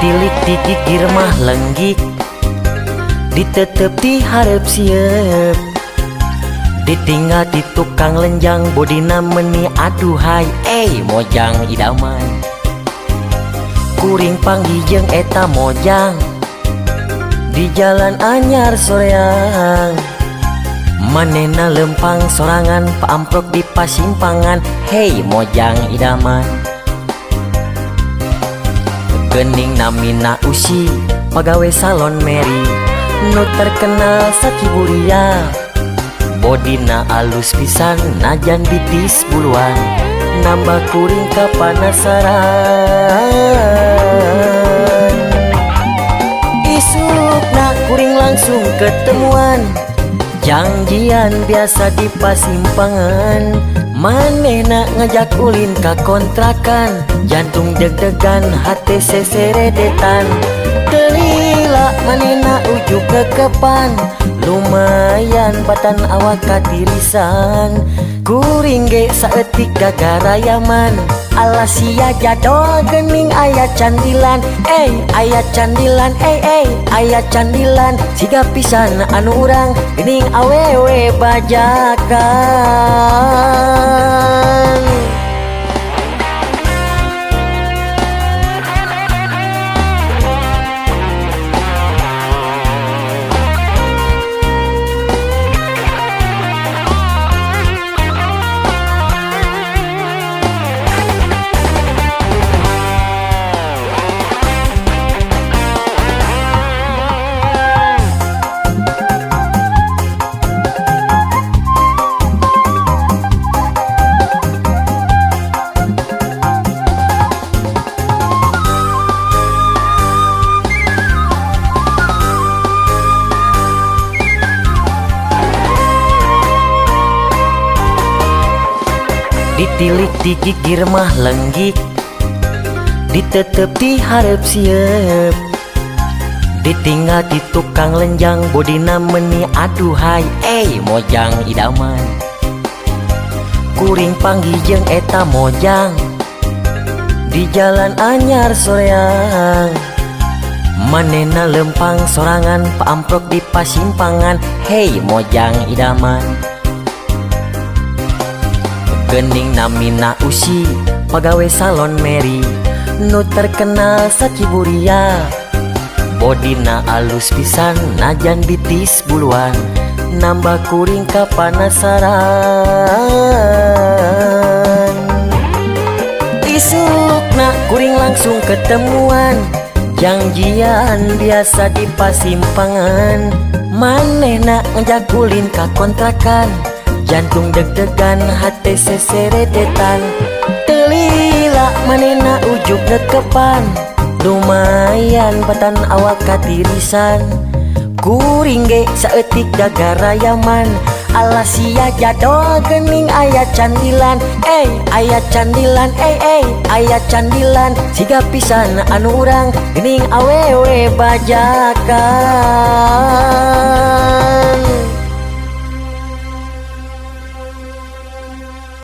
Ditilik di gigir mah lenggik, ditetep di hareup sieun. Ditinggal di tukang lenjang, bodina meni aduhai, mojang idaman. Kuring panggih jeung eta mojang di jalan anyar soreang. Manehna lempang sorangan, paamprok di pasimpangan, hei mojang idaman. Gening namina Usi, pagawe salon Mary, nu terkenal saciburia. Bodina alus pisan, najan bitis buluan, nambah kuring kapanasaran. Isukna kuring langsung ketemuan, janjian biasa di pasimpangan. Manehna ngajak ulin ka kontrakan, jantung deg-degan hate seseredetan. Telila manehna ujuk kekepan, lumayan batan awak katirisan. Kuring ge saeutik gagarayaman, alah sia jadol geuning aya candilan. Aya candilan, aya candilan. Siga pisan anu urang geuning awewe bajakan. Ditilik di gigir mah lenggik, ditetep di hareup sieun. Ditinggal di tukang lenjang, bodina meni aduhai, mojang idaman. Kuring panggih jeung eta mojang di jalan anyar soreang. Manehna lempang sorangan, paamprok di pasimpangan, hei mojang idaman. Gening namina Usi, pagawe salon Mary, nu terkenal saciburia. Bodina alus pisan, najan bitis buluan, nambah kuring kapanasaran. Isukna kuring langsung ketemuan, janjian biasa di pasimpangan. Manehna ngajak ulin ka kontrakan, jantung deg-degan hate seseredetan. Telila manehna ujuk ngekepan, lumayan batan awak katirisan. Kuring ge saeutik gagarayaman, alah sia jadol geuning aya candilan. Aya candilan, aya candilan. Siga pisan anu urang geuning awewe bajakan.